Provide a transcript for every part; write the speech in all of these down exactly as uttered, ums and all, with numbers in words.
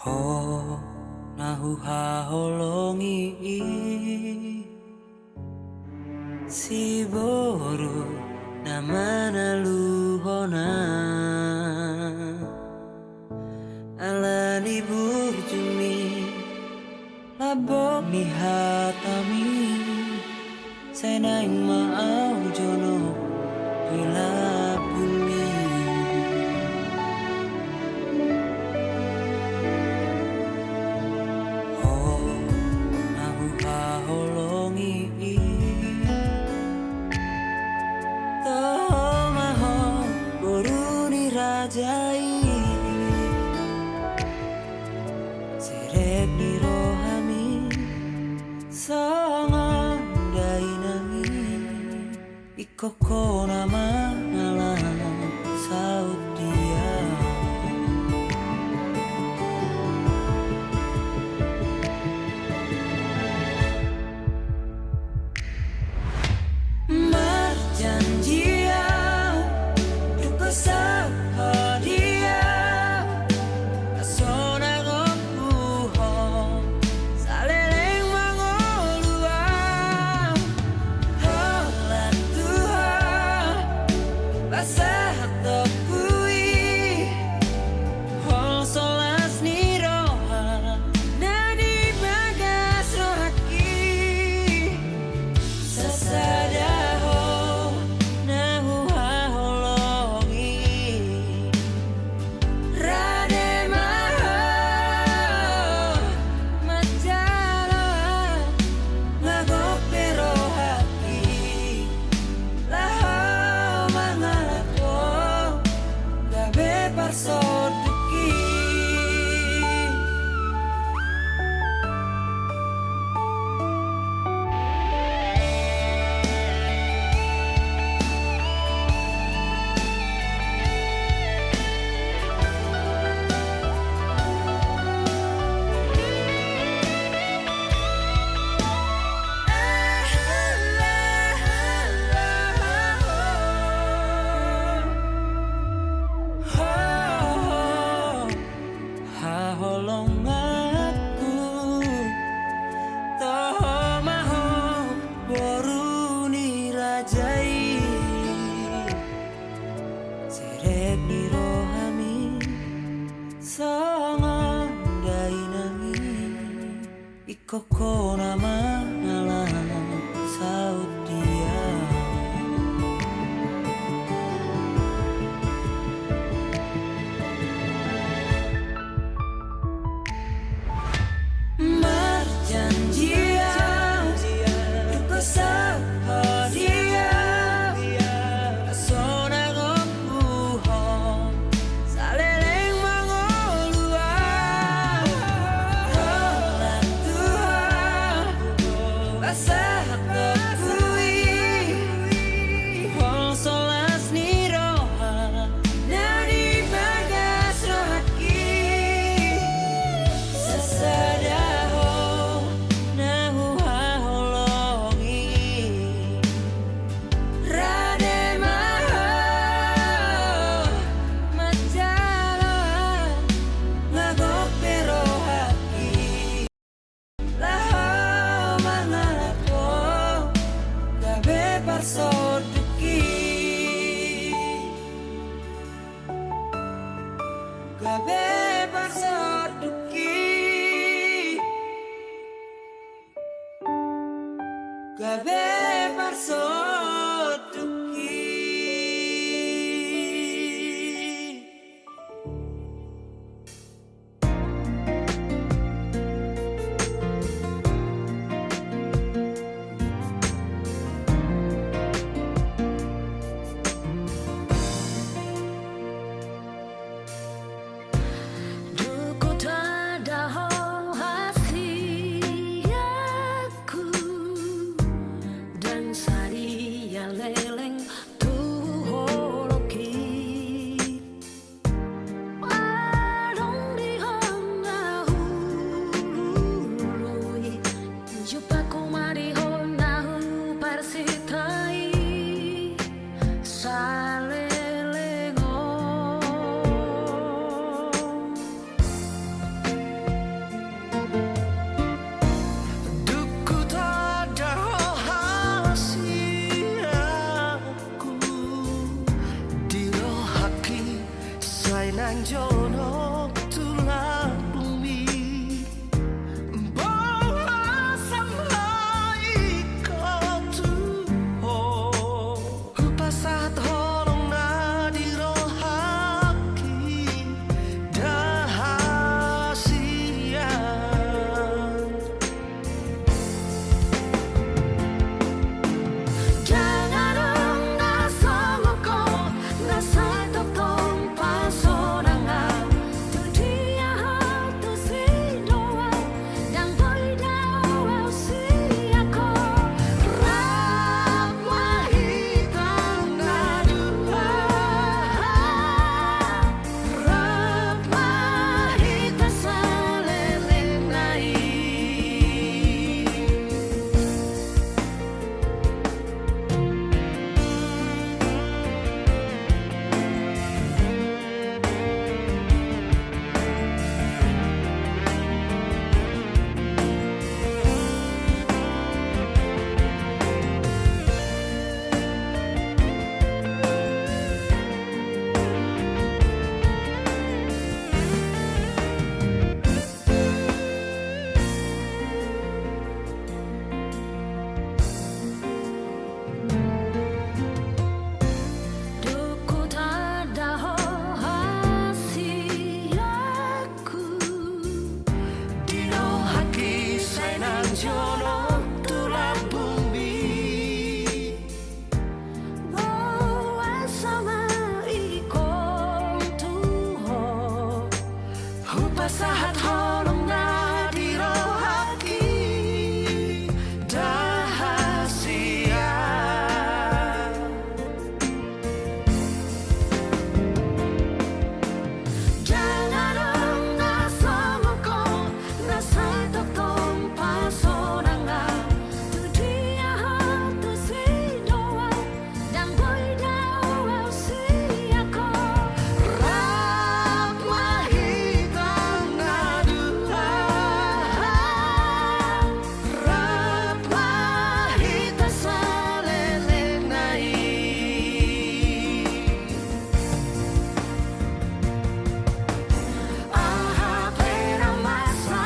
Ho na huhaholongi i, siboru na manaluhon ahu. Ala ni burjumi, lambok ni hatami, sai naeng ma ahu jonok di lambungmi. Ho na huhaholongi i, toho ma ho boru ni raja i. Serep ni rohami songon dainang i. Ingkon ho na mangalap saut dia. Marjanji ahu, tung saut ho dia. Sonang ho, saleleng mangolu ahu. Holan Tuhan, pasahat ho tu i. Holso las ni roha, na di bagas rohangki. Sasada ho na huhaholongi. Rade ma ho manjalo, nga gok be rohangki. Laho mangalap ho, gabe parsondukki. Haholonganku, toho ma ho boru ni raja i. Serep ni rohami songon dainang i. Ingkon ho na mangalap saut dia. Marjanji ahu, tung saut ho dia. Sonang ho, saleleng mangolu ahu. Holan Tuhan, pasahat ho tu i. Holso las ni roha, na di bagas rohangki. Sasada ho na huhaholongi. Rade ma ho manjalo, nga gok be rohangki. Laho mangalap ho, gabe parsondukki. Gabe parsondukki. Gabe parsondukki. Dung hutanda ho hasianku, Songon tu lambungmi, boasa ma ingkon tu ho. Hupasahat holong na di rohangki, ndang hasian. Ndang adong na songon ho, na sai tongtong pasonangan. Tu dia ho, tu si do au, ndang boi do au sian ho. Rap ma hita na dua. Rap ma hita saleleng na i. Dung hutanda ho hasianku, di rohangki sai nang jonok tu lambungmi. Boasa ma ingkon tu ho, hupasahat holong na di rohangki, ndang hasian. Ndang adong na songon ho, na sai tongtong pasonangan. Tu dia ho, tu si do au, ndang boi do au sian ho. Rap ma hita na dua. Rap ma hita saleleng na i. Aha pe na masa,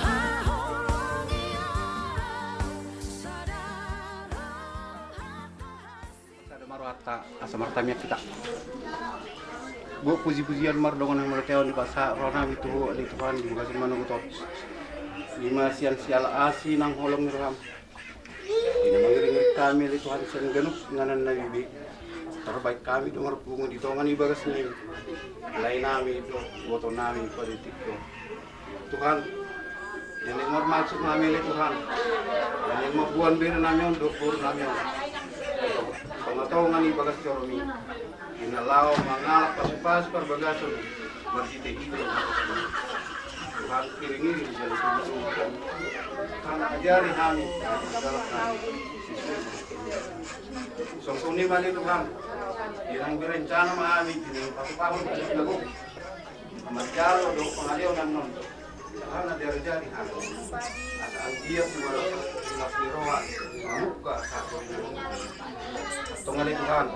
haholongi au sada roha. Sada ma rohanta asa martamiang hita. Gok puji-pujian mardongan hamuliateon dipasahat rohanami tu Ho ale Tuhan di bagasan manogot on. I ma sian siala asi nang holong ni roham. Di na mangiring-iring hami ale Tuhan sian ganup inganan nami be. Tarbaen hami do marpungu di tonga ni bagasnami. Laenami do, ibotonami, padetik do. Tuhan, naeng marmaksud hami ale Tuhan, naeng mamboan berenami on dohot borunami on. Tonga-tonga ni bagas joromi, di na laho mangalap pasu-pasu parbagason marhite-hite. Tuhan, iring-iring jala tunggu-tunggu. Tuhan, ajari hami, galak hami. Songon i ma ale Tuhan, di na berencana ma hami, di na patupahon na gok. Manjalo do pangaleon annon. Alana jari-jari hami. Asa anggiat tu marlas ni roha, mamungka sahali. Antong ale Tuhan,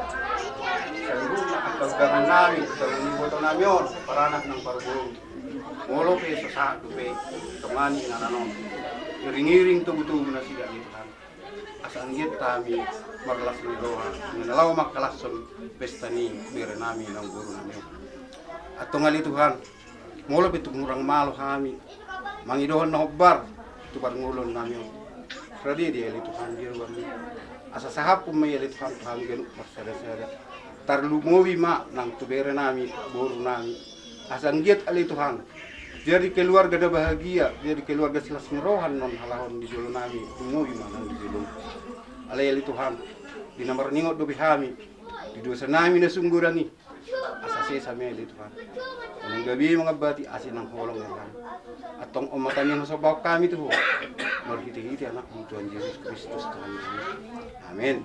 saluhutna angka undangan nami, saluhutna iboto nami on, paranak nang parboru. Molo pe so sahat dope, tongani inganan on. Iring-iring togu-togu nasida ale Tuhan. Asa anggiat hami marlas ni roha, di na laho mangkalashon pesta ni bere nami nang boru nami on. Antong ale Tuhan, molo pe tung hurang malo hami mangidohon na hombar tu parngoluon nami on, rade do i ale Tuhan di roham. Asa sahaphon ma i ale Tuhan tu hami ganup marsada-sada. Tarlumobi ma nang tu bere nami, boru nami. Asa anggiat ale Tuhan, jadi keluarga na bahagia, jadi keluarga silas ni roha annon halak on di jolo nami, lumobi ma nang di jolo. Alai ale Tuhan, di na marningot dope hami, di dosa nami na sumurung i, asa sesa ma i ale Tuhan. Unang gabe mangambati asi nang holong ni roham. Antong on ma tamiang na sombahon hami tu Ho, marhite-hite Anakmu Tuhan Jesus Kristus Tuhan nami. Amen.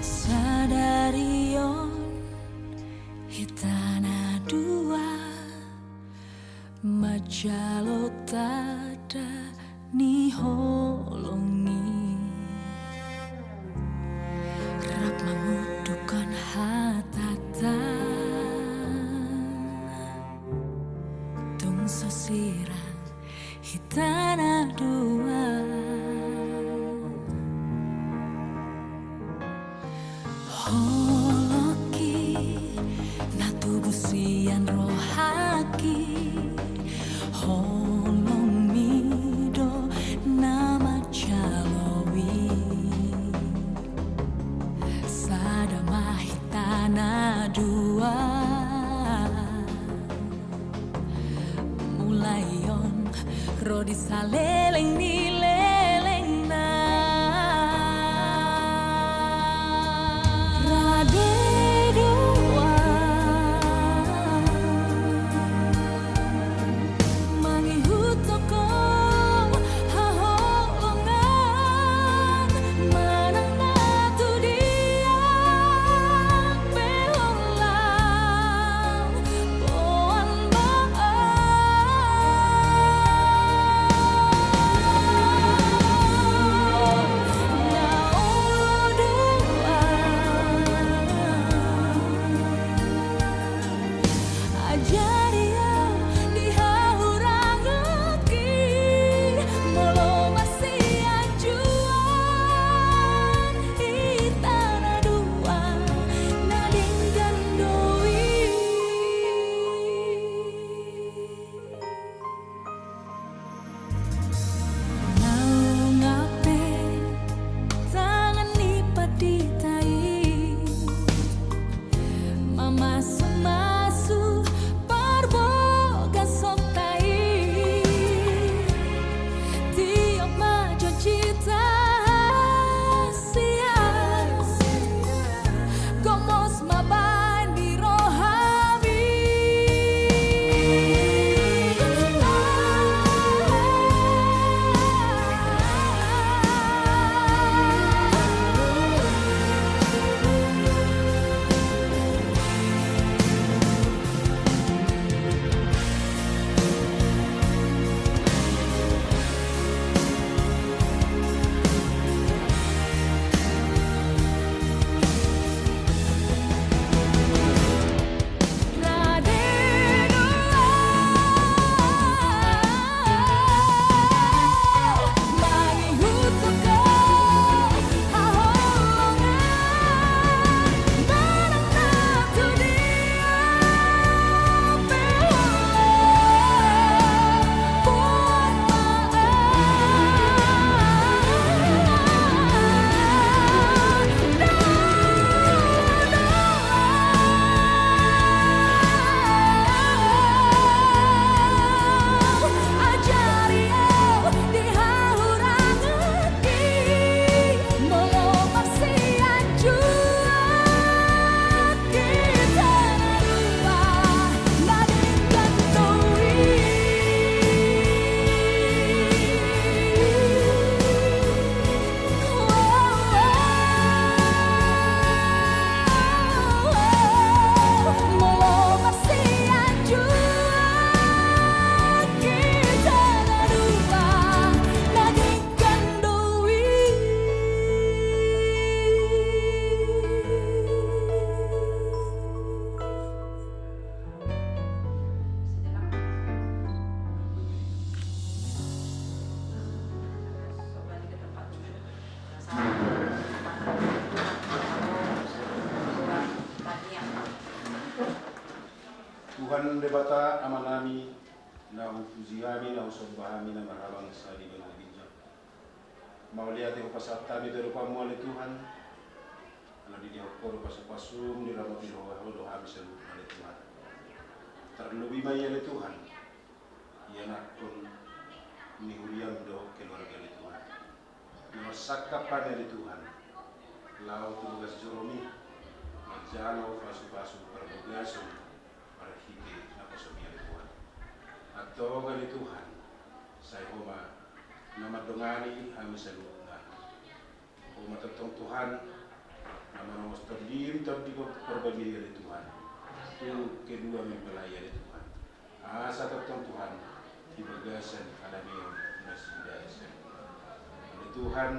Sadari on hita na Jalo tanda ni holong i, rap mangundukhon hatanta. Tung so sirang hita na dua. Holongki na tubu sian rohangki, holongmi do na manjalo i. Sada ma hita na dua. Mulai on ro di saleleng ni lelengna. Rade dua mangihuthon haholongan manang na tu dia pe holan. Ajari au di hahuranganki, molo marsianjuan hita na dua na denggan do i. Naung hape tangan ni pandita i mamasumasu parbagason ta i. Tiop ma janjita sian gomos ma baen di rohami. Tuhan Debata Amanami, na hupuji hami, na husomba hami, na marhabangsa di banua ginjang. Mauliate hupasahat hami tu adopanMu ale Tuhan, ala didok Ho do pasupasum, diramoti Ho do hami saluhutna ale Tuhan. Tarlobi ma i ale Tuhan, ianakhon ni huriaM dohot keluarga ale Tuhan. Na marsangkap hami ale Tuhan, laho tu bagas joroMi, manjalo pasupasu parbagason, marhite naposoMi ale Tuhan. Antong ale Tuhan, sai Ho ma na mandongani hami saluhutna. Ho ma tongtong Tuhan, na manongos TondiM, Tondi Parbadia i ale Tuhan. Tu kedua mempelai i ale Tuhan. Asa tongtong Tuhan, di bagasan halabeon nasida. Ale Tuhan,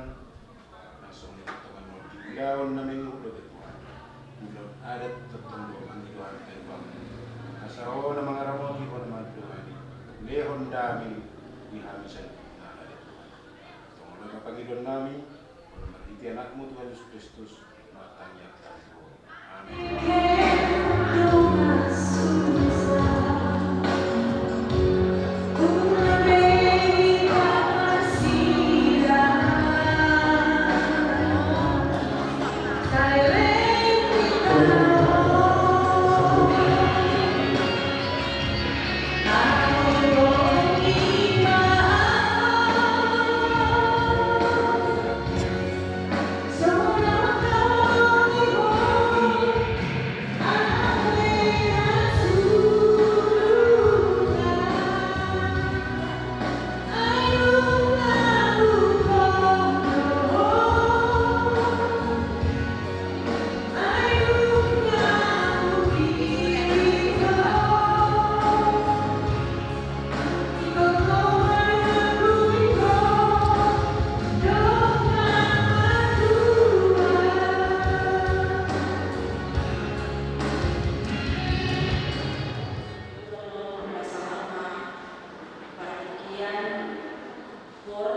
nang songon i tongtong ma di ulaon nami on dope Tuhan, ulaon adat tongtong do mangido hami tu Ho, asa Ho na mangaramoti, Ho na mandongani, lehon damai di hami saluhutna ale Tuhan. Tongtong do pangidoan nami, olo marhite Anakmu Tuhan Jesus Kristus, martangiang hami tu Ho. Amen. Partingkian, Hor,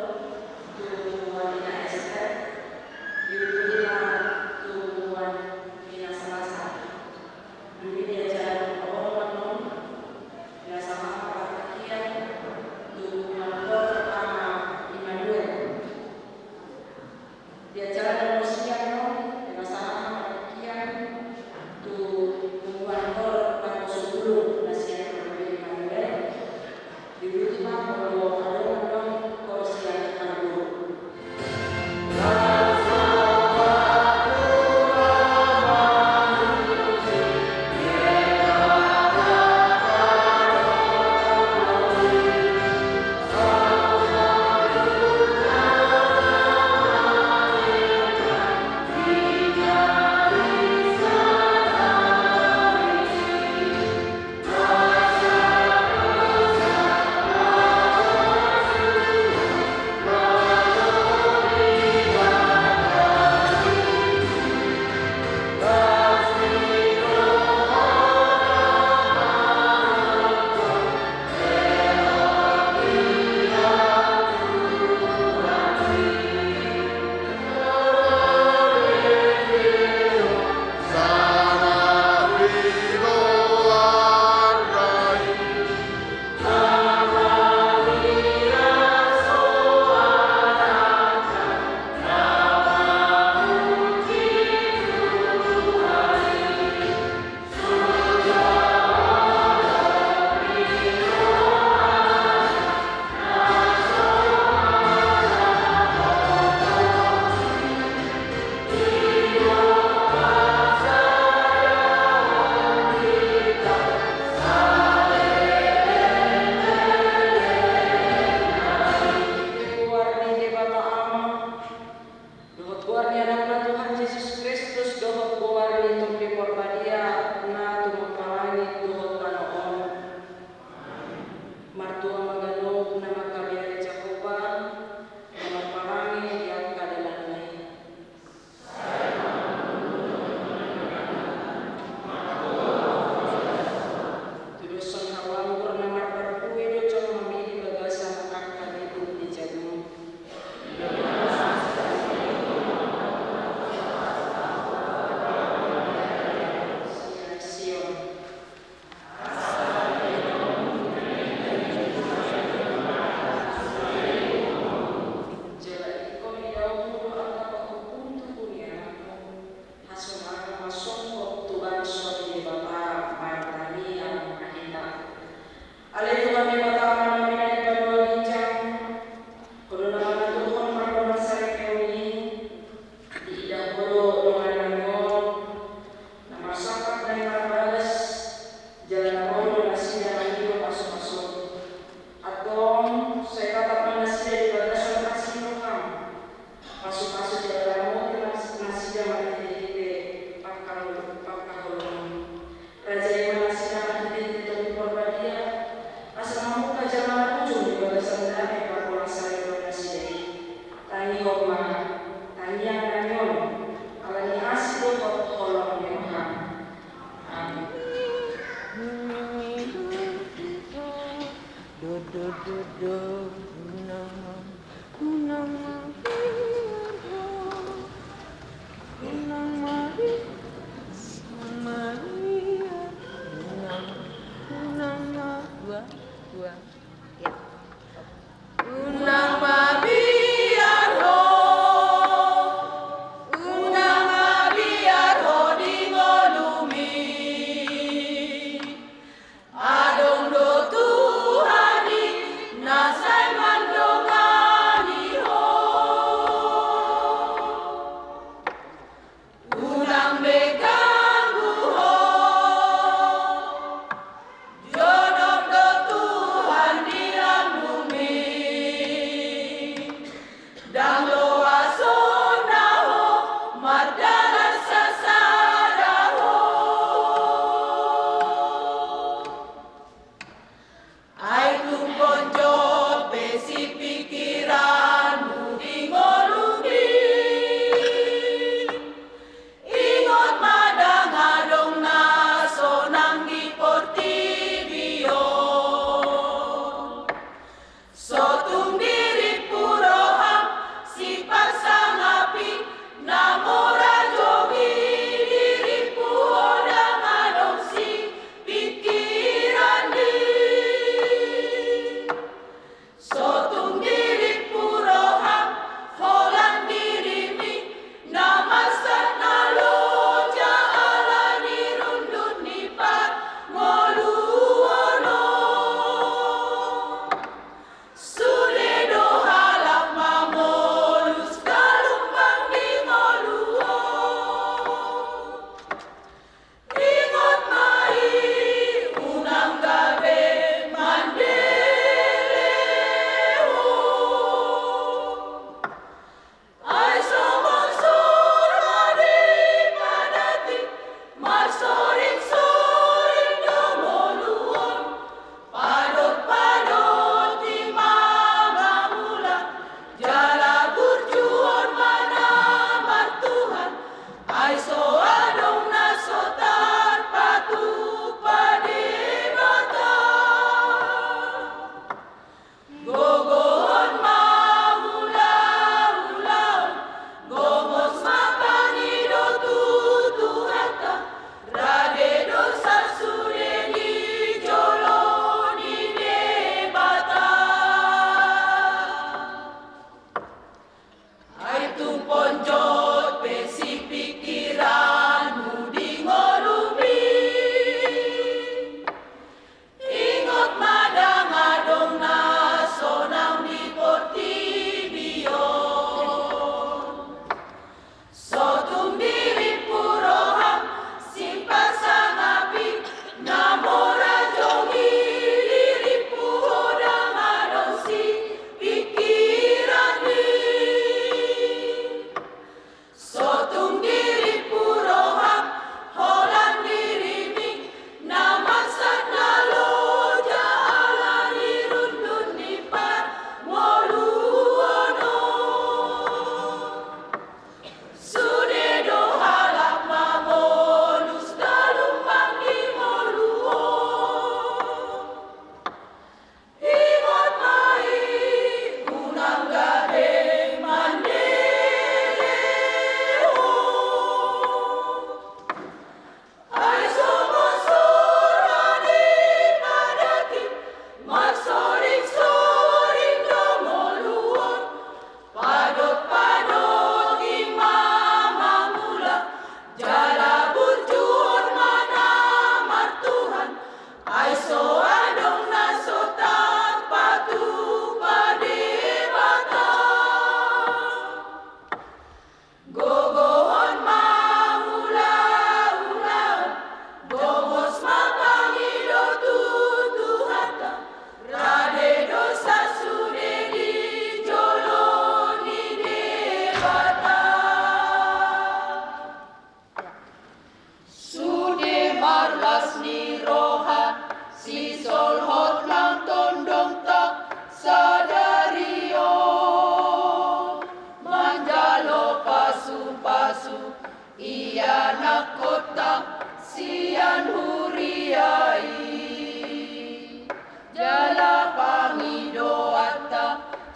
tu punguan Ina Ester, diuduti ma tu punguan Ina Salasa. Dung i di acara paboaon annon, dipasahat ma partingkian tu punguan Hor Ama Immanuel. Di acara na muse annon, dipasahat ma partingkian tu punguan Hor Naposubulung na sian Immanuel, diuduti ma molo adong annon hor sian parboru. Goar ni Debata Ama, dohot goar ni Anakna Tuhan Jesus Kristus, dohot goar ni Tondi Parbadia, na tumompa langit dohot tano on. Martua ma ganup na mangkabiari Jahowa, na marparange di angka dalanna i. Tudoshon hau anggur na marparbue do jolma i di bagasan angka bibit ni jagung. Sian Sion. Jala ingkon idaonmu do angka pahompu ni anakmu, hasonangan na songkop tu bangso ni Debata. Martangiang ma hita. Ale Tuhan Debata Amanami na di banua ginjang, Ho do na mangaturhon pardongansaripeon i, diida Ho do dongan nami on, na marsangkap nang marbagas, jala na ro do nasida mangido pasupasu. Antong, sai tatap ma nasida di bagasan asi ni roham. Pasupasu jala ramoti nas-, nasida marhitehite pangkal-, pangkaholongan. Rajai ma nasida marhitehite Tondi Parbadia, asa mamungka jala Dodo, unang ma, unang mabiar ho. Unang mabiar, unang mabiar, unang, unang ma, dua, dua. Ya. Unang mabiar ho, unang mabiar ho di ngolumi. Adong do Tuhan i na sai mandongani ho. Unang be ganggu ho. Jonok do Tuhan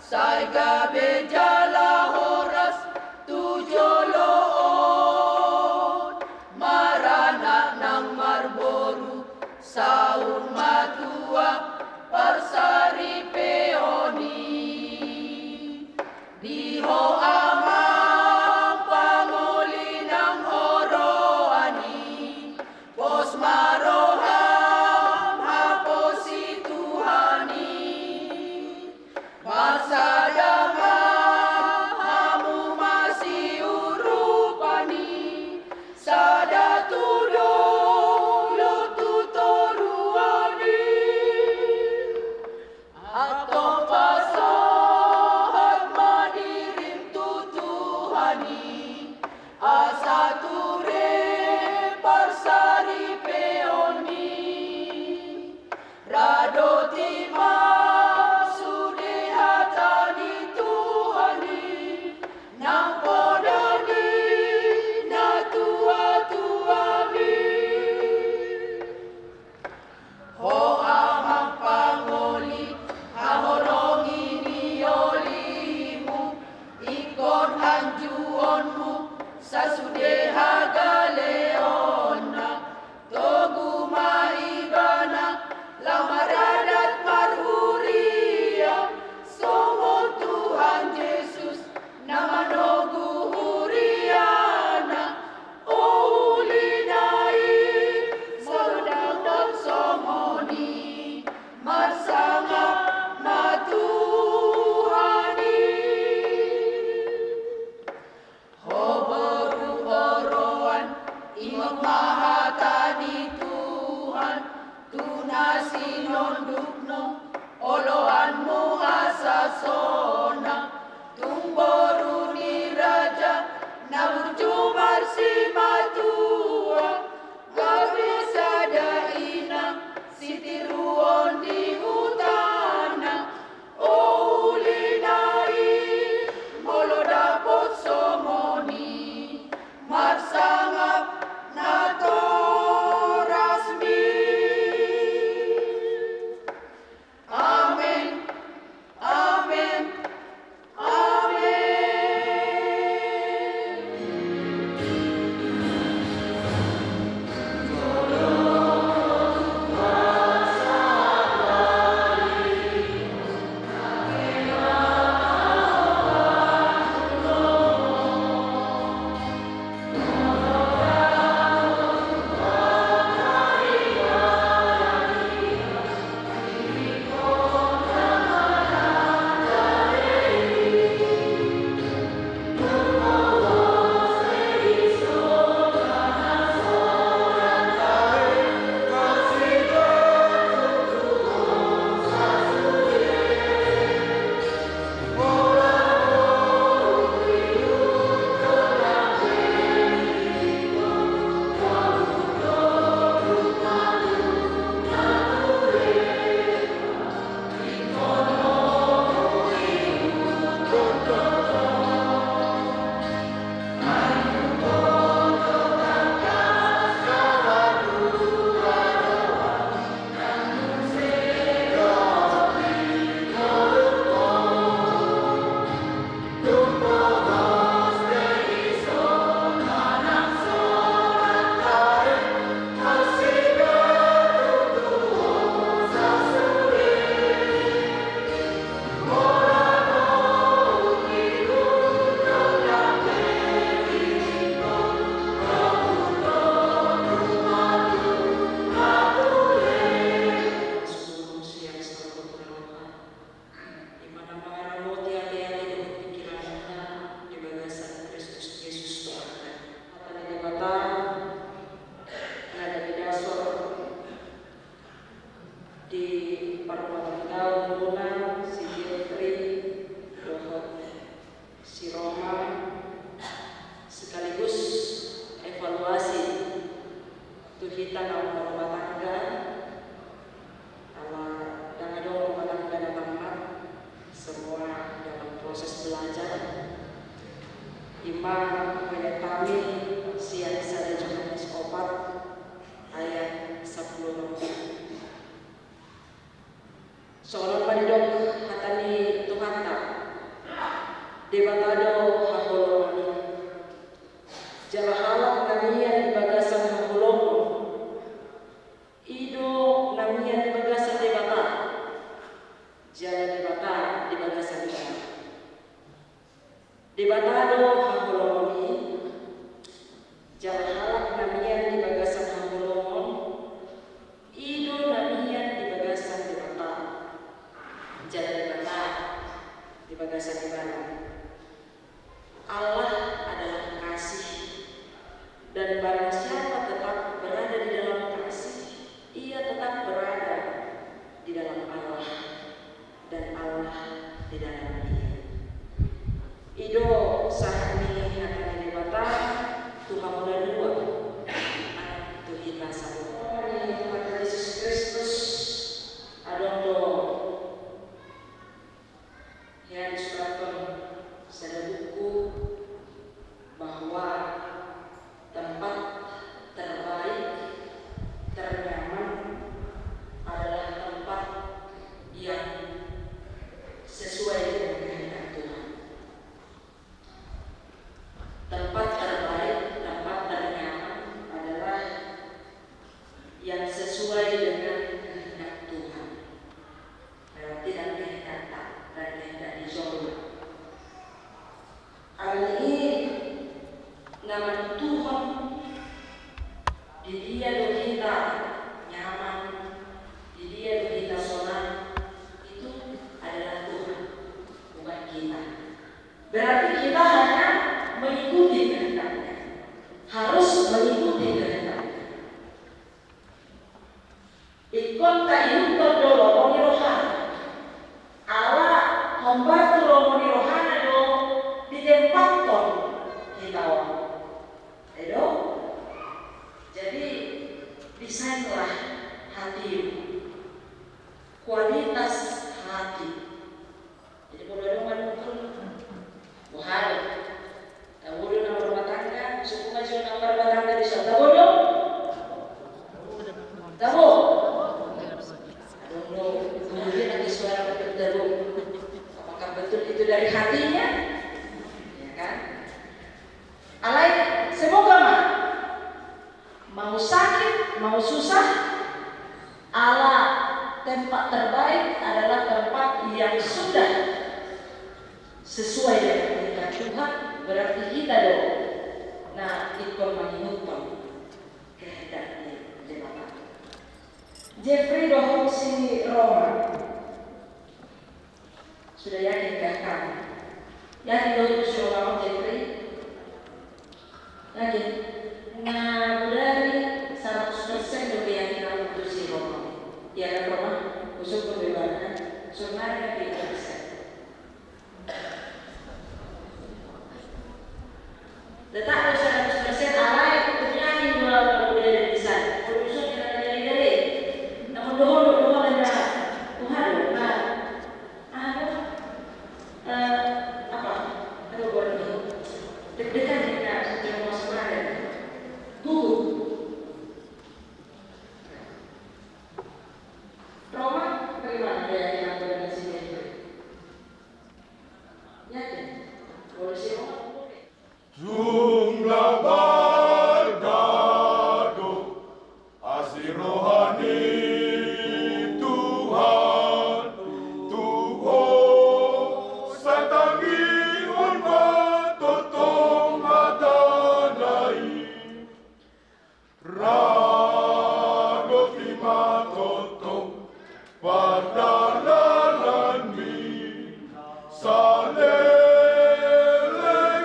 Sai gabe jala horas tu jolo on, maranak nang marboru, saur matua parsaripeon i. Di ho amang pangoli nang oroan i, pos ma roham haposi Tuhan i. Marsada ma hamu masiurupan i, sada tu dolok tu toruan i. Antong pasahat ma dirim tu Tuhan i, asa ture parsaripeon i. Radoti ma sude hata ni Tuhan i, nang poda ni natuatuami. Ho amang pangoli, haholongi ni olimu, ingkon anjuonmu sasude hagaleonna. Togu ma ibana, laho maradat marhuria, songon Tuhan Jesus na manogu huriana. O ulina i, molo dapot songon i, marsangap ma Tuhan i. Ho boru oroan, ingot ma hata ni Tuhan, tu na sinondukna oloanmu asa sonang. Tung boru ni raja na burju marsimatua, gabe sada inang sitiruon di hutana. O ulina i, molo dapot songon i, marsangap natorasmi. Amen. Amen. Amen. Ima na mangaramoti ateate dohot pingkiranta di bagasan Kristus Jesus Tuhanta. Hata ni Debata na dapidasor di parrumatanggaon muna si Jeffrey dohot si Roma, sekaligus evaluasi tu hita na marrumah tangga, ala ndang adong rumah tangga na tamat, semua dalam proses belajar. Ima poin nami sian sada Johannes opat ayat sampulu onom. Songon on ma didok hata ni Tuhanta, Debata do haholongan i. Jala halak na mian di bagasan haholongon, i do na mian di bagasan Debata. Jala Debata di bagasan ibana. Debata do haholongon i. Jala halak na mian di bagasan haholongon, i do na mian di bagasan Debata. Jala Debata di bagasan ibana. Allah adalah kasih, dan barang siapa tetap berada di dalam kasih, ia tetap berada di dalam Allah, dan Allah di dalam dia. I do sahat ni hata ni Debata tu hamuna dua, nang tu hita saluhut. Ni Tuhan Jesus Kristus, adong do hea disurathon sada buku bahwa tempat terbaik, ternyaman adalah tempat yang sesuai dengan kehendak Tuhan. Tempat terbaik, tempat ternyaman adalah yang sesuai dengan kehendak Tuhan. Berarti dan kehendak ta, dan kehendak di jolma. Alani i na mantuhon di dia do hita nyaman, di dia do hita sonang, itu adalah Tuhan, bukan kita. Berarti kita hanya mengikuti kehendaknya. Harus mengikuti kehendaknya. Ingkon taihuthon do lomo ni rohana. Ala hombar tu lomo ni rohana do ditempathon hita on. Edo? Jadi, desainlah hatimu. Kualitas hati. Jadi, molo adong manungkun, boha do? Tabo do na marumah tangga, suku ma jo na marumah tangga di son. Tabo do? Tabo? Adong do, kemudian nanti suara betul tabo. Apakah betul itu dari hatinya? Ya kan? Alai, semoga ma. Mau sakit, mau susah, ala tempat terbaik adalah tempat yang sudah sesuai dengan kehendak Tuhan, berarti hita do na ingkon mangihuthon kehendak ni Debata. Jeffrey dohot si Roma. Sudah yakin kah kamu? Yakin do tu si Roma on, Jeffrey? Yakin? Na bodari saratus persen do keyakinanmu tu si Roma on. Iya kan, Roma? Husyukur do ibana kan? Surnari na piga persen? Letak do saratus persen, alai tung yakin do au na bodari di sana. Molo dison, na bodari, na mondok-ondok do, na, Tuhan do, na. Aha do? Eh, apa? Aduh, gua lagi deg-degan ini, Kak. Jangan masuk lagi. Gugup. Roma, bagaimana keyakinan dengan si Jeffrey? Yakin? Boleh si Roma, boleh. Jumlah bargado asi roha ni Tuhan, tu ho satangihon ma tongtong hatana i. Radoti ma tongtong pardalananmi, saleleng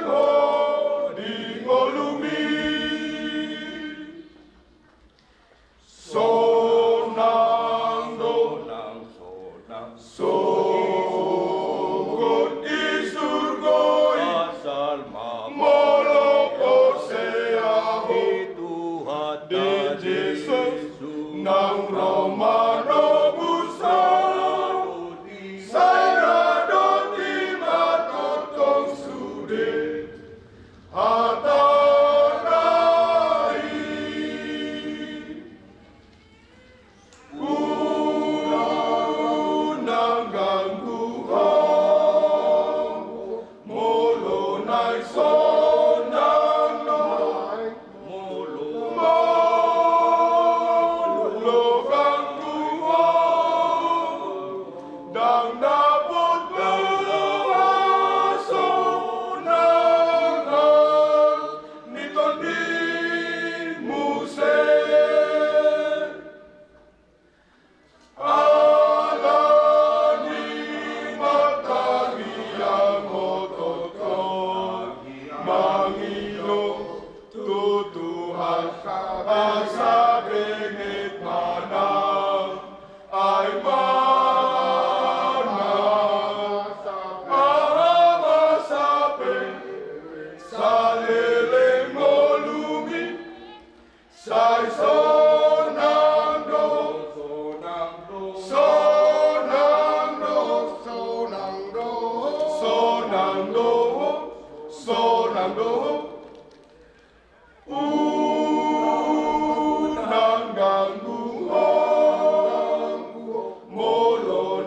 ho di ngolumi. Sonang do, sonang, sonang. Sogot i surgo i. Asal ma molo porsea ho di Tuhan, di Jesus, nang ro manobus ho. Sai radoti ma tongtong sude hatana i. Unang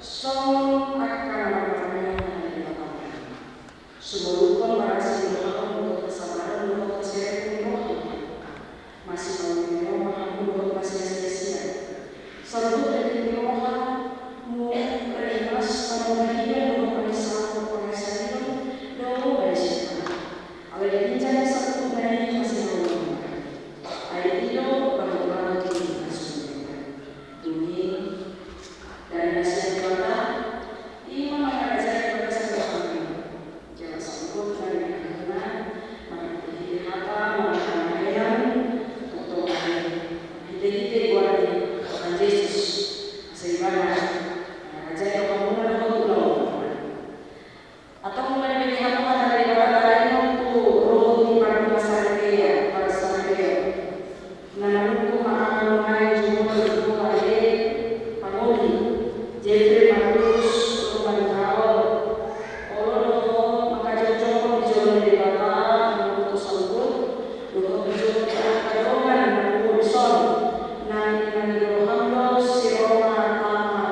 songon angka na marparange na di Debata. Sumurungkon barasing roham dohot hasabaron dohot hasireten ni roham. Masipamilmion ma hamu dohot masiasiasian. Saluhut ringkot ni rohamu rimas, panumbahion dohot pangisahon, pangisahon dohot pangisahon. Alai ginjang saluhutna i masihaholongan. Ai i do bahulahul ni hasumurungan. Dung i dari na sian Debata, i ma mangarajai bagasan rohana. Jala saluhut na nidalanna, marhitehite hata, marhitehite hata, tongtong marhitehite goar ni Tuhan Jesus. Asa ibana mangarajai rohamuna dohot ulaonmuna. Antong molo dibege hamu hata ni Debata i, tu rohot ni pardongansaripeon, parsarepeon. Na manungkun ma angka na naeng jumolo di Debata, ale pangoli. Jeffrey Markus Romandaol, olo do ho manghajoujouhon di jolo ni Debata, mangulahon songkut, dohot di jolo ni angka dongan na pungu dison, na nian di roham do si Roma Tama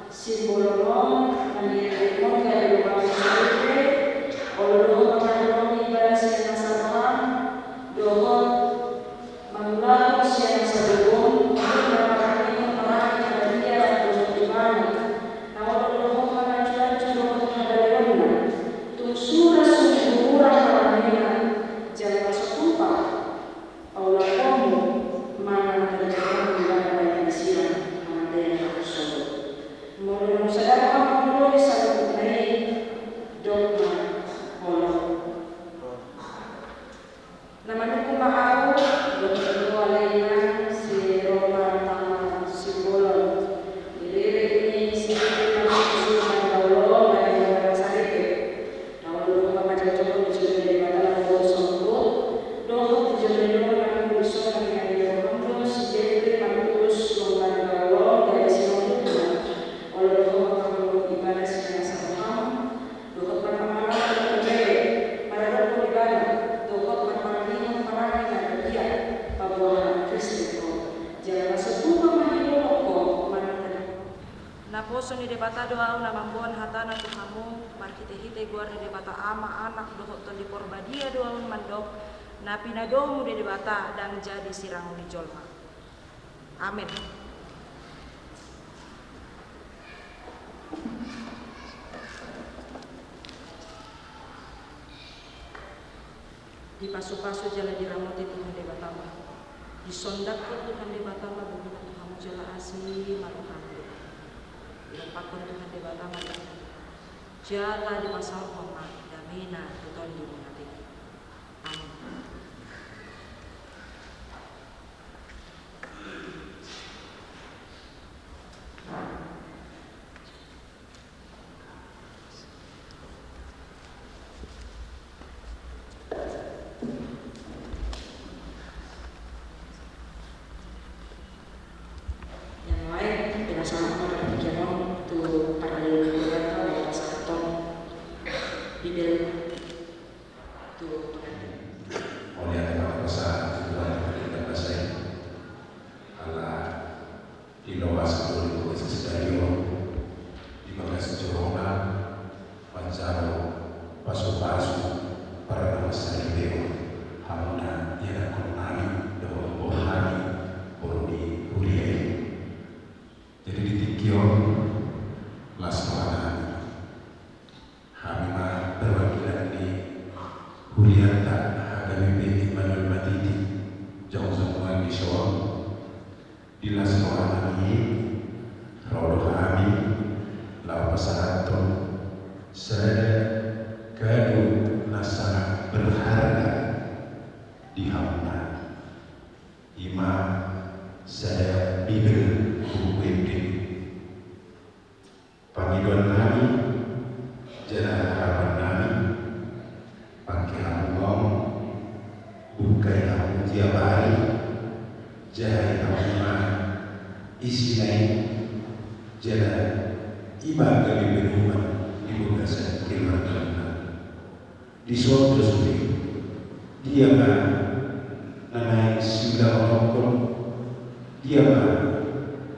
Simbolon on, na nian di Roma Tama Simbolon, olo do ho manghaholongi ibana sian nasa roham, dohot mangulahon sian nasa gogo, dohot marpangingkon parange na badia dohot ibana, na olo do ho mananjuanju dohot habaleonna, tung sura sungkun hurang parangena, jala na so tupa paulakhonmu manang na tadingatonmu ibana bahen di sian manang bahen di solu. Molo na husada roham mangoloi saluhutna i, dok ma holong. Na manungkun ma ahu, dohot ho ale inang si Roma Tama Simbolon. Dilehon ni si Jeffrey Markus Romandaol on, bahen di roha na saripe. Na olo do ho manghajoujouhon di jolo ni Debata na pungu songkut, dohot di jolo ni dongan na pungu dison, na nian di roham do si Jeffrey Markus Romandaol on, gabe sinondukna. Olo do ho manghaholongi ibana sian nasa roham, dohot marpangaranto tongtong maradophon ibana, dohot marpangingkon parange na badia paboahon Kristen ho. Jala na so tupa manghaholongi ho manang tadi. Naposo ni Debata do ahu na mamboan hatana tu hamu, marhitehite goar ni Debata Ama, Anak, dohot Tondi Porbadia do ahu mandok, na pinadomu do Debata, ndang jadi sirangon ni jolma. Amen. Dipasupasu jala diramoti Tuhan Debata ma. Disondangkon Tuhan Debata ma bohina tu hamu jala asi ma roham. Dilompakkon Tuhan Debata ma di hamu. Jala dipasaorhon ma damena tu tondimuna be. Amen. Yang lain, pinasahat ma pikiranmu tu parlinggoman, tu pasahaton Bibel. Mauliate ma tu Tuhan, tu Tuhan na pinasahat. Ala di loas do di bagasan sadari on, di bagasan joro na manjalo pasupasu pardomuan saripeon, hamuna ianakhon nami dohot boru nami, boru ni huria i. Jadi di tingki on, las roha nami. Hami ma perwakilan ni hurianta H K B P Immanuel Matiti, jongjong nang dison, di las roha nami, ro do hami laho pasahathon sada kado na sangat berharga di hamuna. I ma sada Bibel, Buku Ende. Pangidoan nami jala harapan nami, pangke hamu gong, buka i hamu tiap ari, jaha i hamu ma isina i, jala i ma gabe pedoman di bagasan keluargamuna. Dison do sude, dia ma na naeng siulahonon, dia ma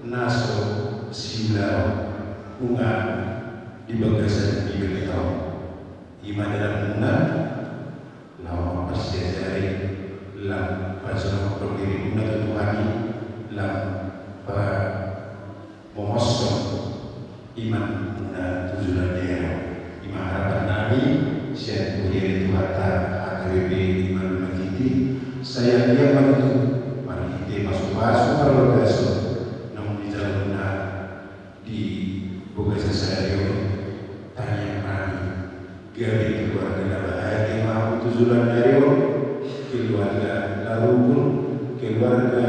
na so siulahon nunga di bagasan Bibelta on. I ma dalanmuna laho mamparsiajari, lam pajonok dirimuna tu Tuhan i, lam pa- momoshon imanmuna tu joloan ni ari on. I ma harapan nami sian huria ni Tuhanta H K B P Immanuel Matiti, sai anggiat ma tutu marhite pasupasu parlogason naung dijalo muna di bagasan sadari on, tangiang nami gabe keluarga na bahagia ma hamu tu joloan ni ari on, keluarga na rukun, keluarga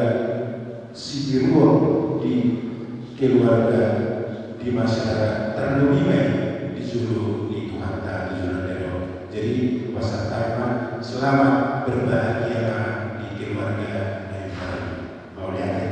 sitiruon di keluarga, di masyarakat, tarlobi ma i di jolo ni Tuhanta tu joloan ni ari on. Jadi pasahat ma, selamat berbahagia ma di keluarga na imbaru. Mauliate.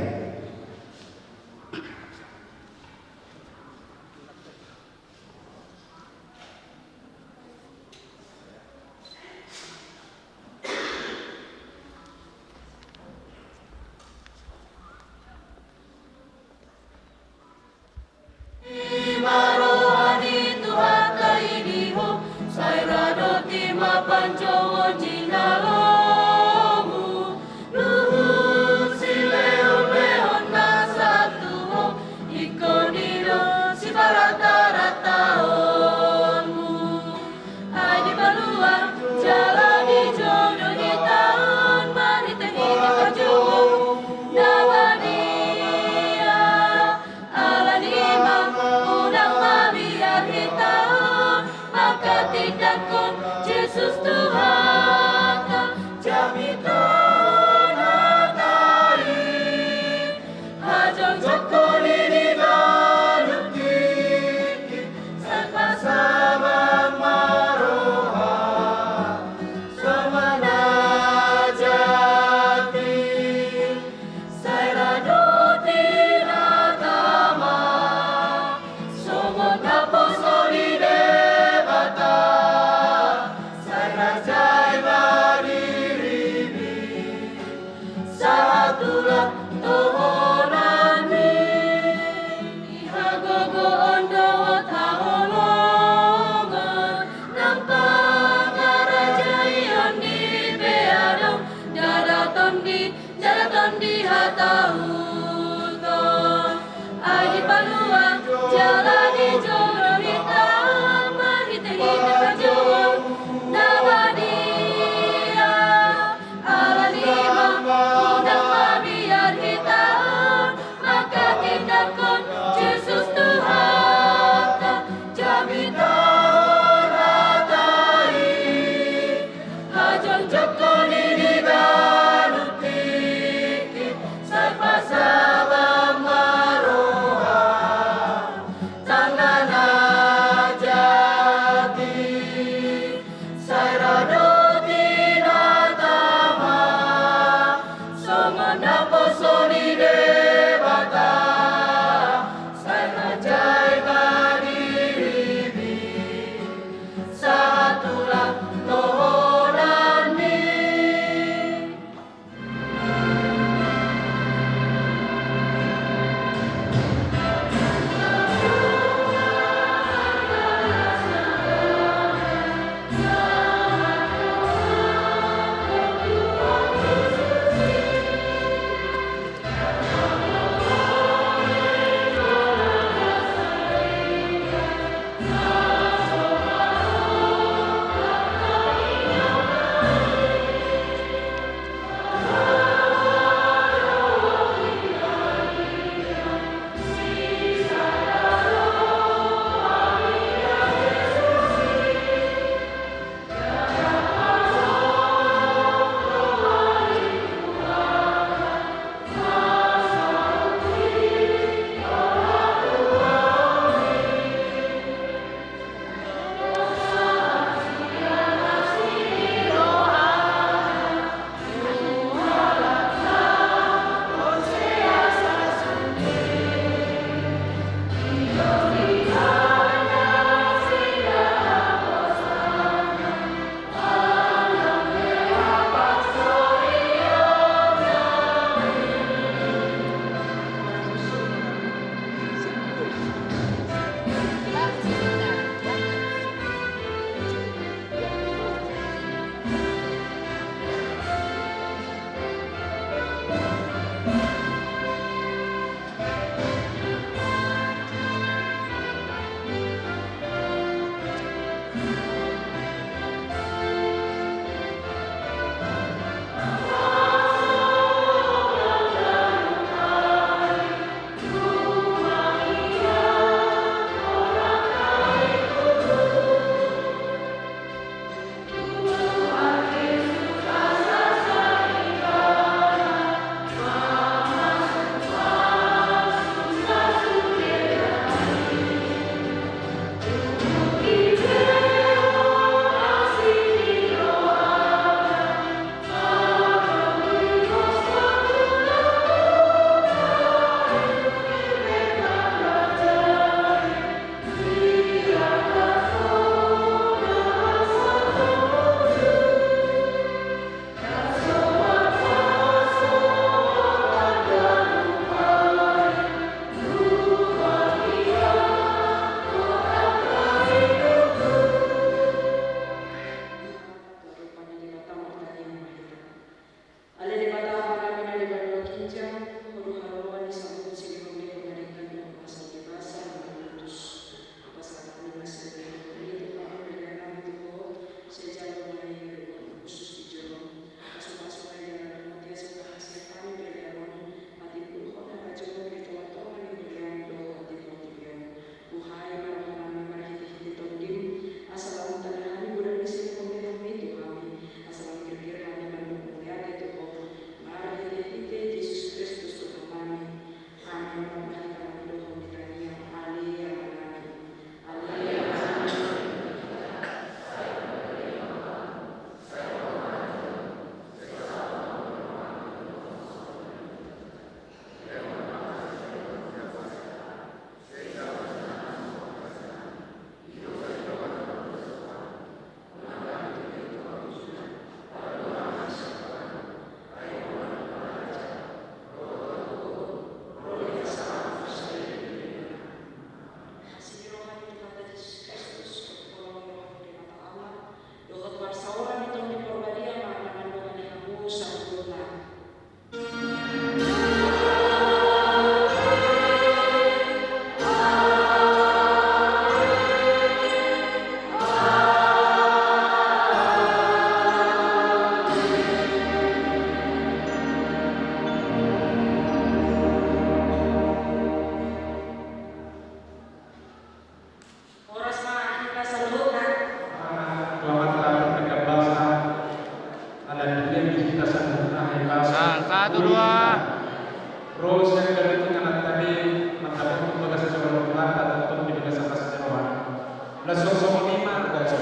Songon i ma gabe.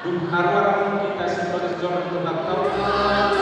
Dung haruar hita sipajongjong tu Tuhanta.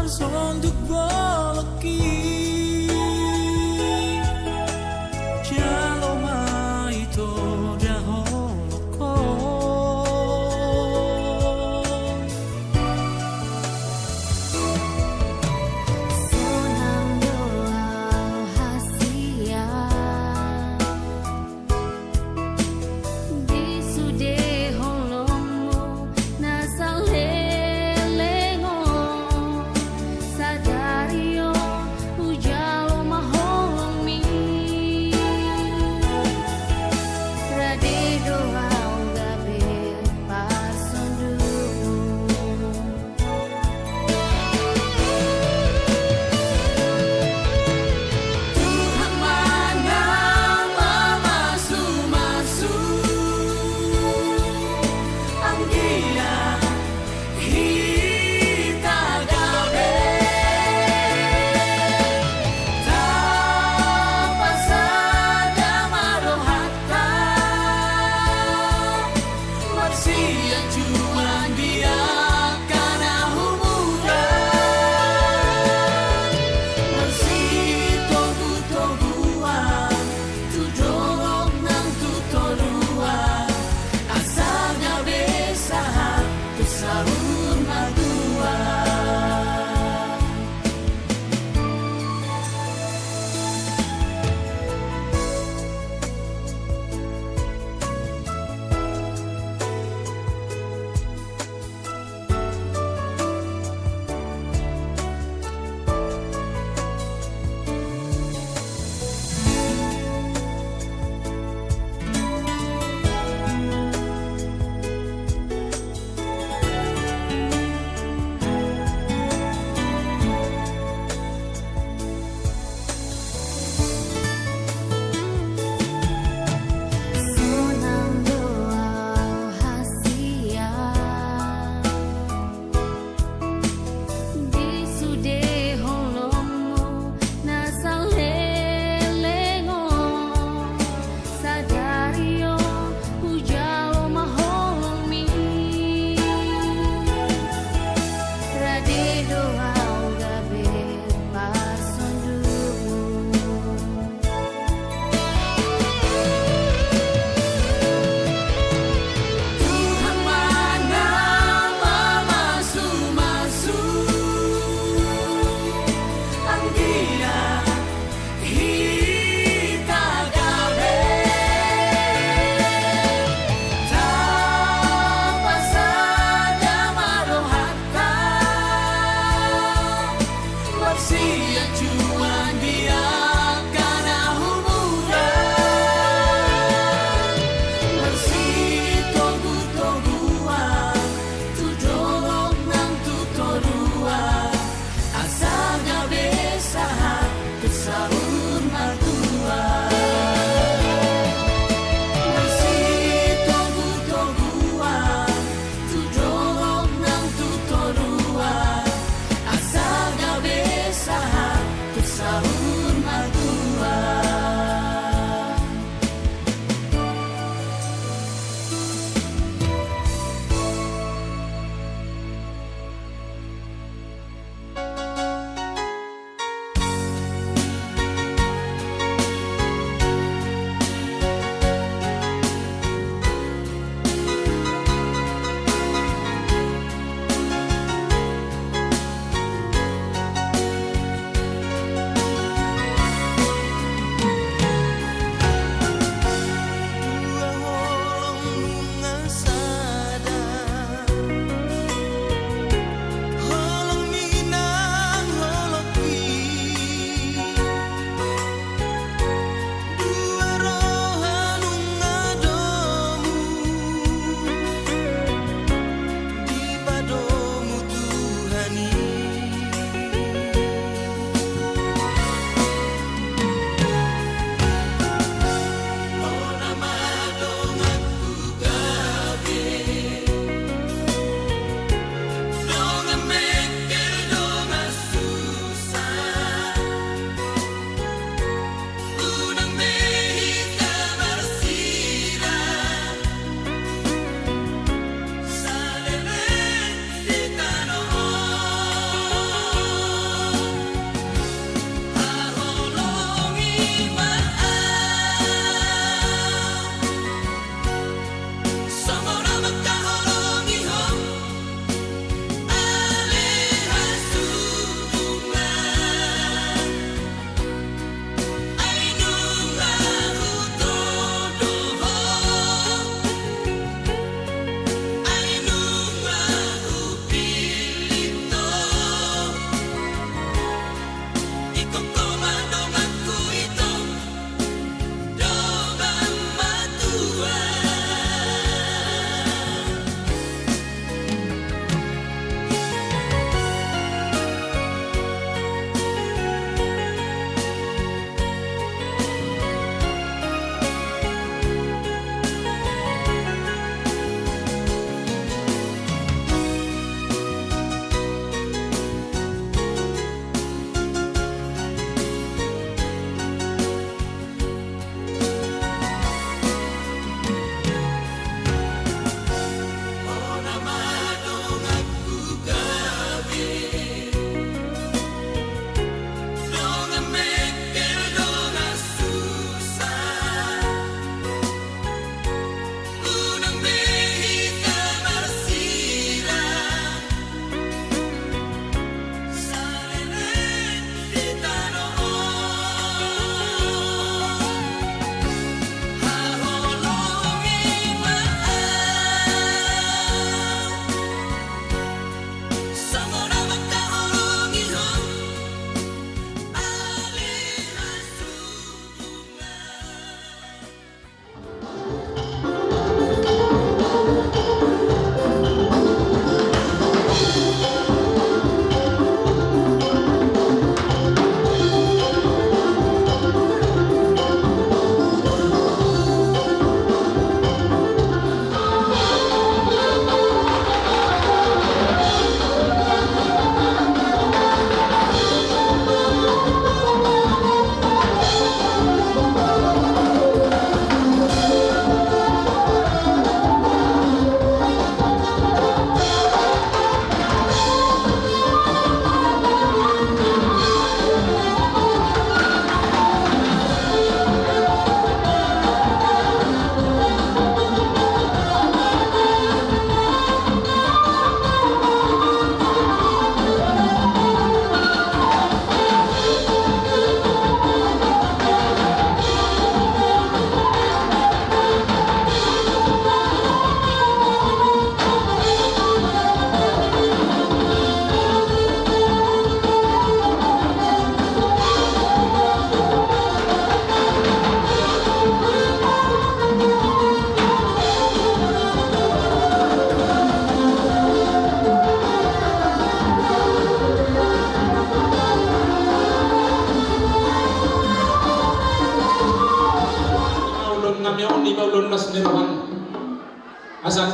Sonduk bolongki, jalo ma ito da holongkon. Sonang do au hasian di sude holongmu na saleleng on, sadari on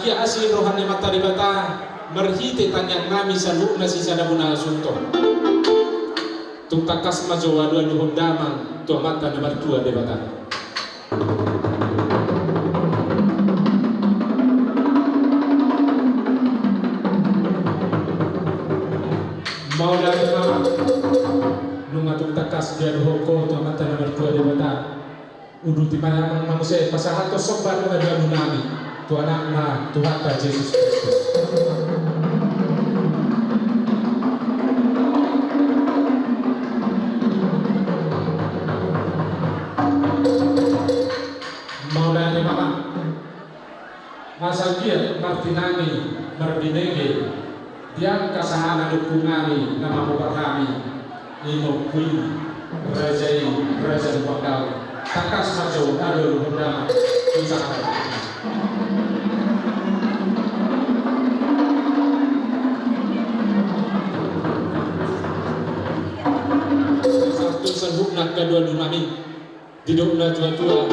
Ia asi roha ni Amanta Debata, marhite tangiangnami saluhutna sisada bona hasuhuton. Tung tangkas ma jo alualuhon damang tu Amanta na martua Debata. Mauliate ma, nunga tung tangkas dialuhon ho tu Amanta na martua Debata. Uduti ma damang muse pasahathon somba dohot alualu nami tu Anakna Tuhanta Jesus Kristus. Mauliate ma. Asa anggiat martinangi marbinege di angka sahala ni ompu nami na mamobar hami, i ma ompu i, raja i, raja ni Bangkalan. Tangkas ma jo alualuhon damang tu sahala. Sahat tu saluhutna angka alualu nami. Didok natuatua,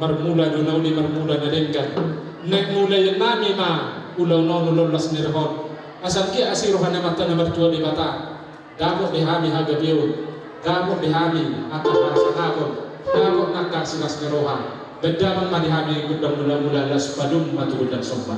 marmula do na uli marmula na denggan. Naeng mulaion nami ma ulaon on ulaon las ni roha on. Asa anggiat asi roha ni Amanta na martua Debata, dapot di hami hagabeon, dapot di hami angka hasangapon, dapot nangkin silas ni roha. Baen damang ma di hami gondang mulamula, laos padomu ma tu gondang somba.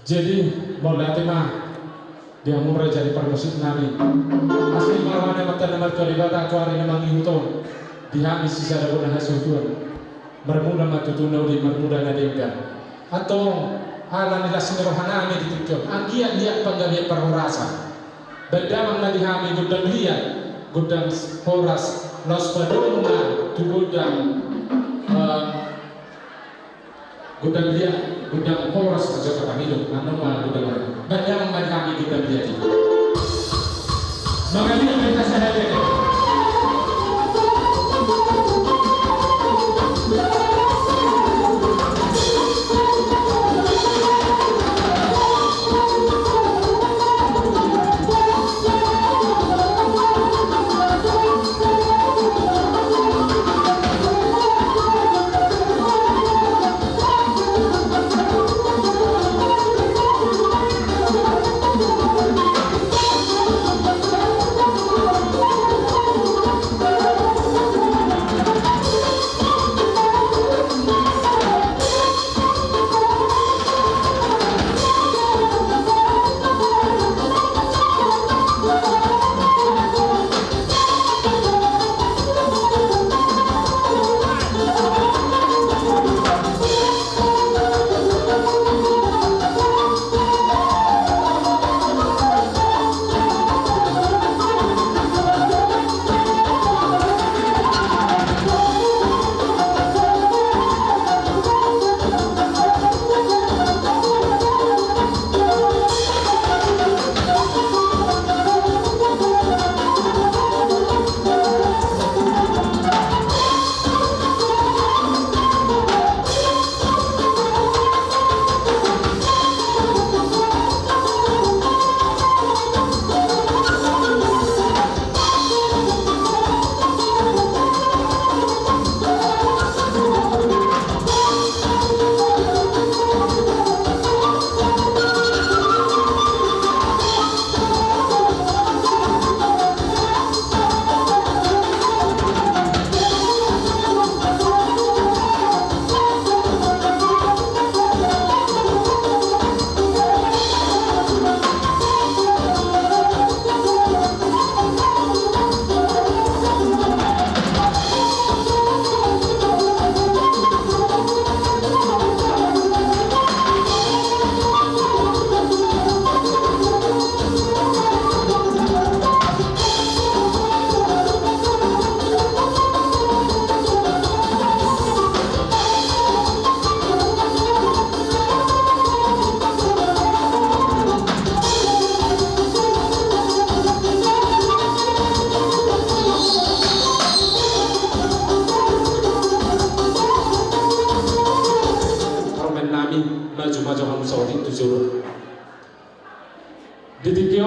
Jadi, mauliate ma di hamu raja ni parmusik nami. Asi ma roha ni Amanta na martua Debata tu ari na mangihut on, di hami sisada bona hasuhuton. Marmula ma tutu na uli marmula na denggan. Antong, ala ni las ni roha nami di tingki on, anggiat liat panggabean parhorasan. Baen damang ma di hami gondang liat, gondang horas, laos padomu ma tu gondang, eh, gondang liat, gondang horas, jaka pamidok, annon ma gondang horas. Baen damang ma di hami gondang liat i. Mangaliat ma hita sahala.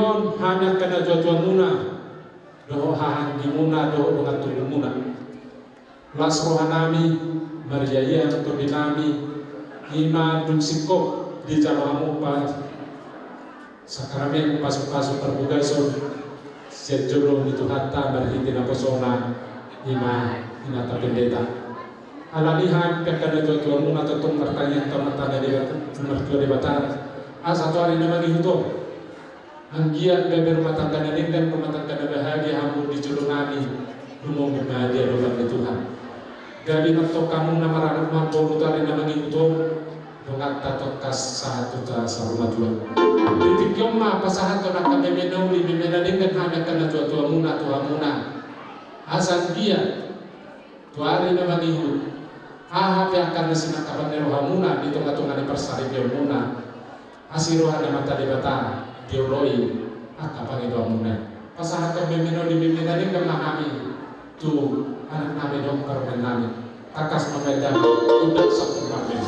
Hami angka natuatuamuna dohot hahaanggimuna dohot dongan tubumuna. Las rohanami, marria ia tondinami, i ma dung singkop dijalo hamu pa sakramen pasupasu parbagason sian jolo ni Tuhanta marhite naposona, i ma inanta pendeta. Alani i hami pe angka natuatuamuna tongtong martangiang tu Amanta na Debata, martua Debata, asa tu ari na mangihut on anggiat gabe rumah tangga na denggan, rumah tangga na bahagia hamu di jolonami, lumobi ma di adopan ni Tuhan. Gabe mantong hamu na maranak mamboru tu ari na mangihut on, donganta tongkas sahat tu hita saur matua. Di tingki on ma pasahathon angka meme na uli, meme na denggan hami angka natuatuamuna tu hamuna. Asa anggiat tu ari na mangihut, aha pe angka na sinangkapan ni rohamuna di tongatonga ni parsaripeonmuna, asi roha ni Amanta Debata dioloi angka pangidoanmuna i. Pasahathon meme na uli, meme na denggan ma hami tu anaknami dohot parumaennami. Tangkas ma baen damang, undang sampulu ma meme.